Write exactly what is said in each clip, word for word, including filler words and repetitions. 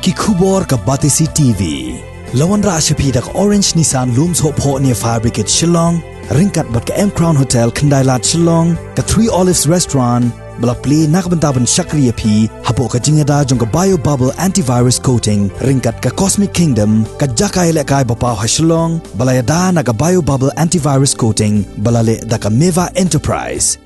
Ki khubor ka Batesi T V. La wanrah sha phi da ka Orange Nissan Lumsohphoh near Fire Brigade Shillong, ryngkat bad ka M Crown Hotel Khyndailad Shillong, ka Three Olives Restaurant, ba la plie na ka bynta ban shakri ïa phi hapoh ka jingïada jong ka Bio Bubble Antivirus Coating, ryngkat ka Cosmic Kingdom, ka jaka ïalehkai ba paw ha Shillong, ba la ïada na ka Bio Bubble Antivirus Coating, ba la leh da ka Meva Enterprise.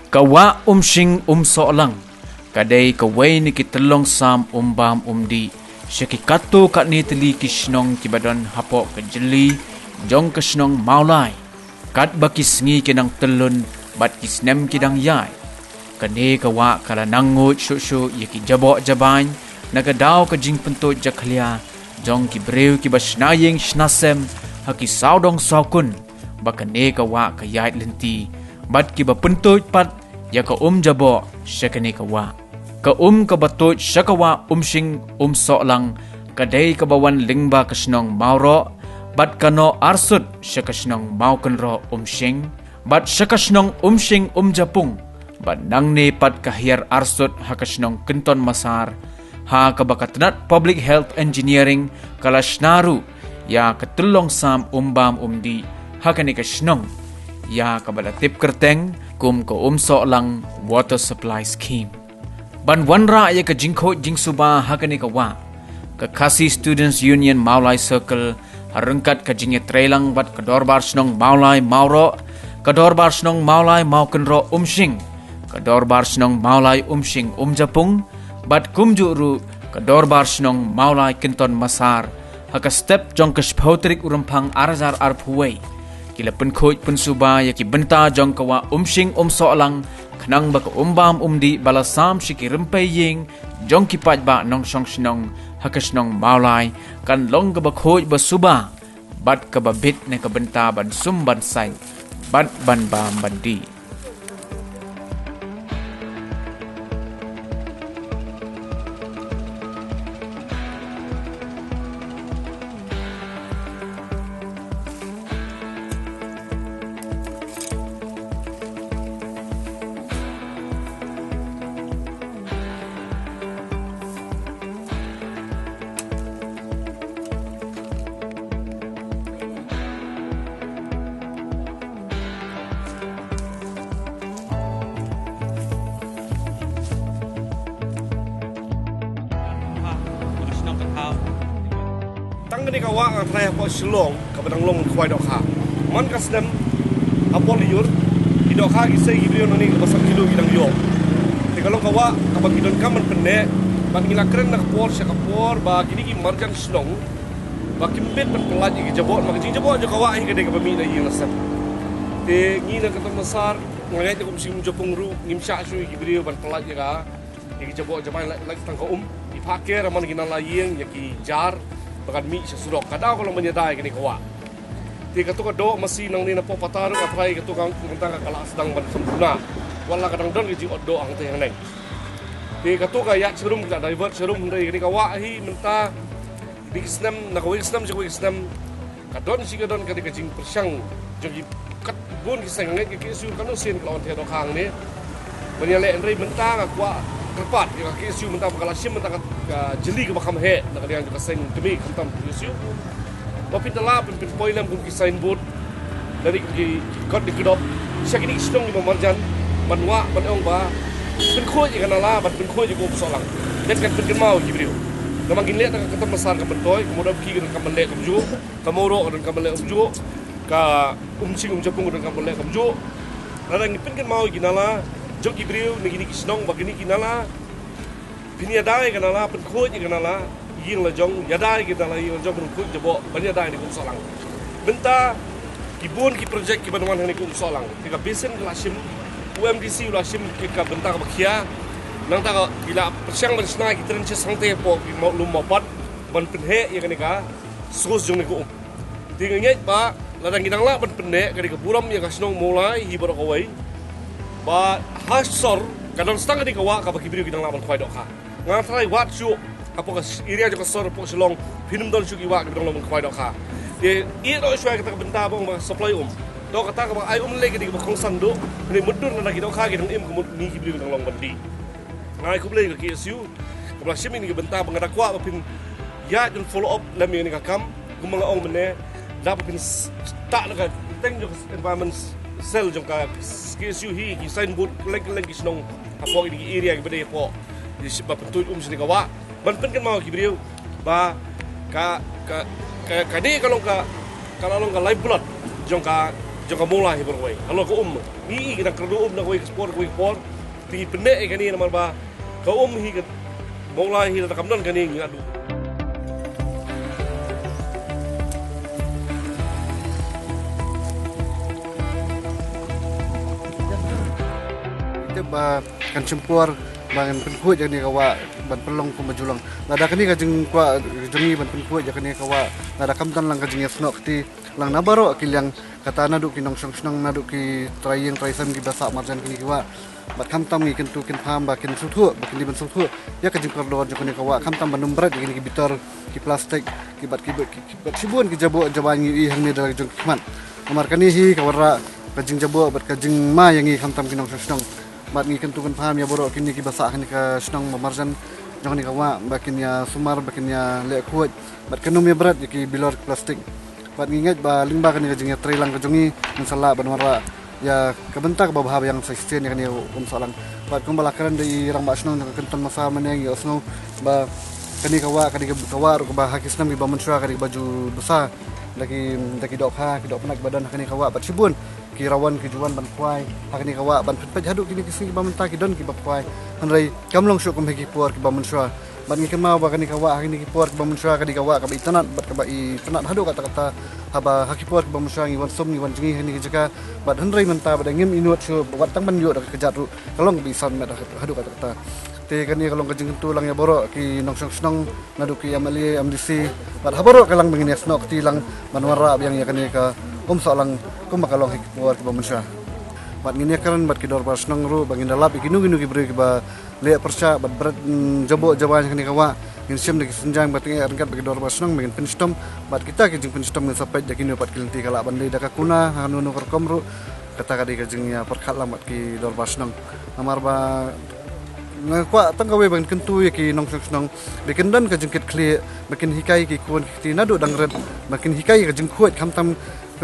Ka wah Umshing Umsohlang ka dei kawei na ki tyllong sam umbam umdih sha ki katto katne tylli ki shnong kiba don hapoh ka jylliew jong ka shnong Mawlai. Katba ki sngi ki nang tyllun bad ki snem ki dang ïaid, kane ka wah ka la nang nguid shuh shuh ïa ki jaboh jabain na ka daw ka jingpyntuid jakhlia jong ki briew kiba shna ïing shna sem ha ki sawdong sawkun, ba kane ka wah ka ïaid lynti bad kiba pyntuid pat ïa ka um jaboh sha kane ka wah. Ka um kaba tuid sha ka wah Umshing Umsohlang ka dei kaba wan lyngba ka shnong Mawroh bad ka noh arsut sha ka shnong Mawkynroh Umshing bad sha ka shnong Umshing Umjapung, bad nangne pat ka hiar arsut ha ka shnong Kynton Massar, ha kaba ka tnat Public Health Engineering ka la shna ruh ïa ka tyllong sam umbam umdih ha kane ka shnong, ïa kaba la tip kyrteng kum ka Umsohlang Water Supply Scheme. Ban wanrah ïa ka jingkhuid jingsuba ha kane ka wah, ka Khasi Students Union Mawlai Circle, ha ryngkat ka jingïatreilang bad ka Dorbar Shnong Mawlai Mawroh, ka Dorbar Shnong Mawlai Mawkynroh Umshing, ka Dorbar Shnong Mawlai Umshing Umjapung, bad kumjuh ruh ka Dorbar Shnong Mawlai Kynton Massar, ha ka step jong ka shiphew tarik u Rymphang ar hajar arphew wei, ki la pynkhuid pynsuba ïa ki bynta jong ka wah Umshing Umsohlang, khnang ba ka umbam umdih ba la sam sha ki rympei ïing jong ki paidbah nongshong shnong ha ka shnong Mawlai kan long kaba khuid ba suba bad kaba bit na ka bynta ban sum ban saiñ bad ban bam ban dih. Tang kane ka wah nga tharai hapoh Shillong kaba dang long khwai dohkha. Man ka snem hapoh lyiur ki dohkha ki sei ki briew nangne kaba san kilo ki dang ïoh. Te ka long ka wah kaba ki donkam ban pynneh, bad ngi la kren na ka por sha ka por ba kine ki marjan shnong ba kim bit ban pyllait ïa ki jaboh, ma ka jingjaboh jong ka wah hi ka dei kaba mih na ïing na sem. Te ngi na Kynton Massar, nga ngeit na ka Umshing Umjapung ruh ngim shah shuh ïa ki briew ban pyllait ïa ka, ïa ki jaboh jabain, lait, lait tang ka um. Ki phah ker ha man ki nala ïing ïa ki jar ba kan mih sha surok. Ka daw ka long ban ïada ïa kane ka wah. Te kato ka doh masi nangne na Pohpatta ruh nga tharai kato ka mynta ka la sdang ban sempurna. Wat la ka dang don ka jingotdoh hangtei hangne. Te kato ka ïaid sharum, ka la divert sharum, hynrei kane ka wah hi mynta, kine ki snem, na kawei ka snem sha kawei ka snem, ka don shi ka don kane ka jingpyrshang jong ki, kat bun ki seng. Nga ngeit ka K S U katno sien ka la wan theh dohkha hangne ban ïaleh, hynrei mynta nga kwah kyrpad ïa ka K S U mynta ba ka la shim mynta ka, ka jylli kaba kham heh na ka liang jong ka seng kmie khamtam K S U. Ba phin da lah pyn, pynpoi lem kum ki signboard, lane ki, ki kot ki kdop sha kine ki shnong kiba marjan, ban wah ban ong ba pynkhuid ïa ka nala, ban pynkhuid ïa ka Umsohlang. Dep kan pynkynmaw ïa ki briew. Namar ngin leh tang ka Kynton Massar ka Myntoi, ka Mawdawki ka donkam ban leh kumjuh, ka Mawroh ka donkam ban leh kumjuh, ka Umshing Umjapung ka donkam ban leh kumjuh. Lada ngi pynkynmaw ïa ki nala jong ki briew na kine ki shnong ba kine ki nala, phin ïada ïa ka nala, pynkhuid ïa ka nala, ïing la jong, ïada ïa ka nala, ïing la jong, pynkhuid jaboh ban ïada ïa ka Umsohlang. Mynta ki bun ki projek kiban wan hangne ka Umsohlang. Te ka basin ka la shim, u M D C u la shim ki ka bynta kaba khia. Nangta ka, ki la pyrshang ban shna ki trenches hangtei hapoh ki maw, lum mawpat ban pynheh ïa kane ka source jong kane ka um. Te nga ngeit ba lada ngi nang lah ban pynneh ka dei ka burom ïa ka shnong Mawlai hi baroh kawei. Ba ha sor ka don tang kane ka wah kaba ki briew ki nang lah ban khwai dohkha. Nga tharai wat shuh Hapoh ka area jong ka sor hapoh Shillong phin ym don shuh ki wah kiba dang long ban khwai dohkha. Te ïeh noh shuwa kata ka bynta ba ong ba supply um. To kata kaba ai um lei ka dei kaba kongsan duh. Hynrei mutdur na ki dohkha ki dang im ka mut ngi ki briew dang long ban die. Nga ai khublei ka K S U kaba la shim ïa kane ka bynta ba nga da kwah ba phin ïaid ban follow up lem ïa kane ka kam. Kumba nga ong mynne, da ba phin s- start na ka teng jong ka environment cell jong ka K S U hi, ki signboard kylleng kylleng ki shnong hapoh kine ki area kiba dei hapoh, ba pyntuid um shane ka wah ban pynkynmaw ki briew ba ka ka ka kane ka long ka ka la long ka lifeblood jong ka jong ka Mawlai hi baroh kawei. Halor ka um ngi i ki dang kyrduh um na kawei ka por kawei ka por. Te ngi pynneh ïa kane namar ba ka um hi ka Mawlai hi, lada kam don kane ngi la duh. Te ba kan shim por ba ngan pynkhuid ïa kane ka wah ban pynlong kumba ju long. Lada kane ka jingkwah jong ngi ban pynkhuid ïa kane ka wah, lada kam don lang ka jingïasnoh kti lang na baroh ki liang, kata naduh ki nongshong shnong, naduh ki trai ïing trai sem kiba sah marjan kine ki wah. Bad khamtam ngi kyntu kynpham ba kin sngewthuh, ba kin dei ban sngewthuh ïa ka jingkordor jong kane ka wah, khamtam ban ym bret ïa kine ki bitor, ki plastik, ki bad ki, ki, ki bad shibun ki jaboh jabaiñ ngi ïohi hangne da la ki jong ki khmat. Namar kane hi ka wanrah ka jingjaboh bad ka jingma ïa ngi khamtam ki nongshong shnong. Bad ngi kyntu kynpham ïa baroh kine kiba sah ha kane ka shnong ba marjan jong kane ka wah ba kin ïa sumar, ba kin ïa leh khuid bad kan ym ïa bret ïa ki bilor ki plastik. Bad ngi ngeit ba lyngba kane ka jingïatreilang ka jong ngi, ngin sa lah ban wanrah ïa ka bynta kaba bha ba ïa ngi sa shisien ïa kane ka umsohlang. Bad kumba la kren da i rangbah shnong jong ka Kynton Masa mynne, ngi ïohsngew ba kane ka wah ka dei ka wah ruh kaba ha ki snem kiba mynshuwa ka dei kaba ju bsa da ki, da ki dohkha, ki dohpynnait ba don ha kane ka wah, bad shibun ki rawan ki ju wan ban khwai ha kane ka wah, ban pynpeit haduh kine ki sngi kiba mynta ki don kiba khwai. Hynrei kam long shuh kum ha ki por kiba mynshuwa. Bad ngi kynmaw ba kane ka wah ha kine ki por kiba mynshuwa ka dei ka wah kaba itynnad bad kaba itynnad haduh katta katta. Haba ha ki por kiba mynshuwa ngi wan sum, ngi wan jngi ha kine ki jaka, bad hynrei mynta ba dang ngim ïehnoh shuh, wat tang ban ïoh da ka kjat ruh ka long kaba isam met haduh katta katta. Te kane ka long ka jingkyntu lang ïa baroh ki nongshong shnong, naduh ki M L A, M D C, bad ha baroh ka lang ba ngin ïasnoh kti lang ban wanrah biang ïa kane ka umsohlang kumba ka long ha ki por kiba mynshuwa. Bad ngin ïakren bad ki dorbar shnong ruh ba ngin da lap ïa kino kino ki briew kiba leh pyrshah bad bret, mm, jaboh jabaiñ ha kane ka wah. Ngin shim da ki sienjang ba tyngeh ryngkat bad ki dorbar shnong ba ngin pynshitom, bad kita ki jingpynshitom ngin sa peit da kino pat ki lynti ka lah ban dei da ka kuna, ha kano kano ka rukom ruh. Kata ka dei ka jingïapyrkhat lang bad ki dorbar shnong. Namar ba nga kwah tang kawei ban kyntu ïa ki nongshong shnong ba kin don ka jingkitkhlieh, ba kin hikai ki khun ki kti naduh dang rit, ba kin hikai ka jingkhuid khamtam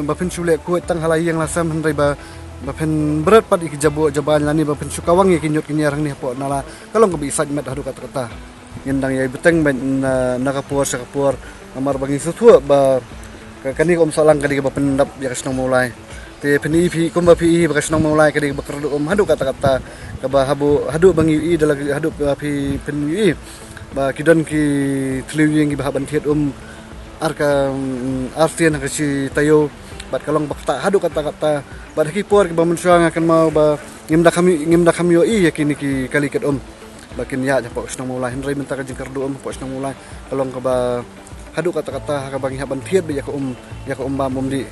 ba phin shu leh khuid tang ha la ïing la sem, hynrei ba, ba phin bret pat ïa ki jaboh jabaiñ lane ba phin shu kawang ïa ki ñiut ki ñiar hangne hapoh nala, ka long kaba isait met haduh katta katta. Ngin dang ïai bteng beit na, na ka por sha ka por. Namar ba ngi sngewthuh ba ka, kane ka umsohlang ka dei kaba pyndap ïa ka shnong Mawlai. Te phin i phi, kumba phi i ba ka shnong Mawlai ka dei kaba kyrduh um haduh katta katta. Kaba haduh, haduh ba ngi ïohi da la, haduh ba phi phin ïohi ba ki don ki thliew ïing kiba hap ban thied um ar ka, mm, ar sien ha ka shi taïew. Bad ka long ba ktah haduh katta katta. Bad ha ki por kiba mynshuwa nga kynmaw ba ngim da kham, ngim da kham ïohi ïa kine ki kali kit um ba kin ïaid hapoh shnong Mawlai, hynrei mynta ka jingkyrduh um hapoh shnong Mawlai ka long kaba haduh katta katta, ha kaba ngi hap ban thied beit ïa ka um, ïa ka um bam um dih.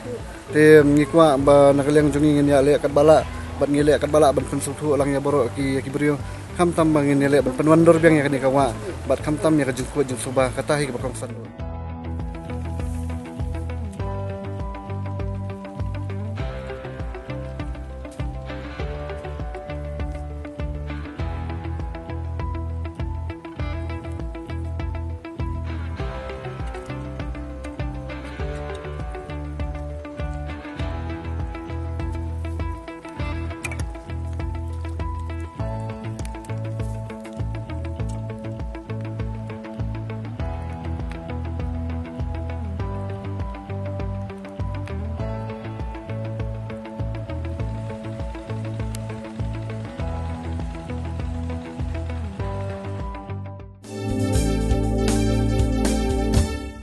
Te ngi kwah ba na ka liang jong ngi ngin ïaleh katba lah, bad ngi leh katba lah ban pynsngewthuh lang ïa baroh ki, ïa ki briew, khamtam ba ngin ïaleh ban pynwandur biang ïa kane ka wah, bad khamtam ïa ka jingkhuid jingsuba, kata hi kaba kongsan.